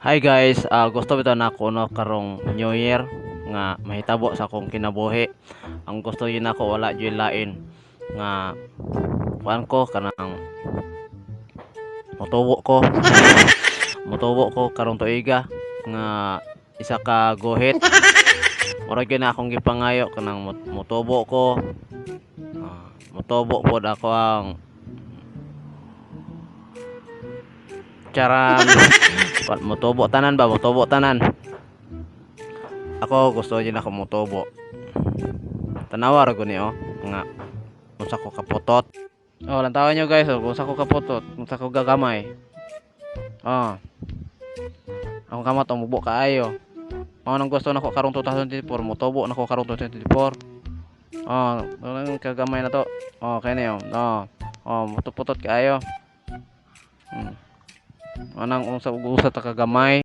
Hi guys, gusto bitaw nako, no, karong New Year nga mahitabo sa akong kinabuhi. Ang gusto gyud nako, wala gyud lain nga kuan ko, kanang motubo ko. Motubo ko karong tuiga nga isa ka guhit. Mura gyud na akong gipangayo, kanang motubo ko. Motubo pod ako ang charan. Motubo tanan ba? Motubo tanan. Ako gusto din ako motubo. Tanawa ra guni oh nga unsa ko kaputot. Oh, lantawan nyo guys, oh, kung sa ko kaputot, kung sa ko gagamay. Oh. Akong kamot oh, mubo kaayo. Mao nang gusto nako karong 2024, motubo nako karong 2024. Oh, anong kagamay na to? Oh, kini oh. Oh. Oh, mutuputot kaayo. Anang unsa usa ta kagamay.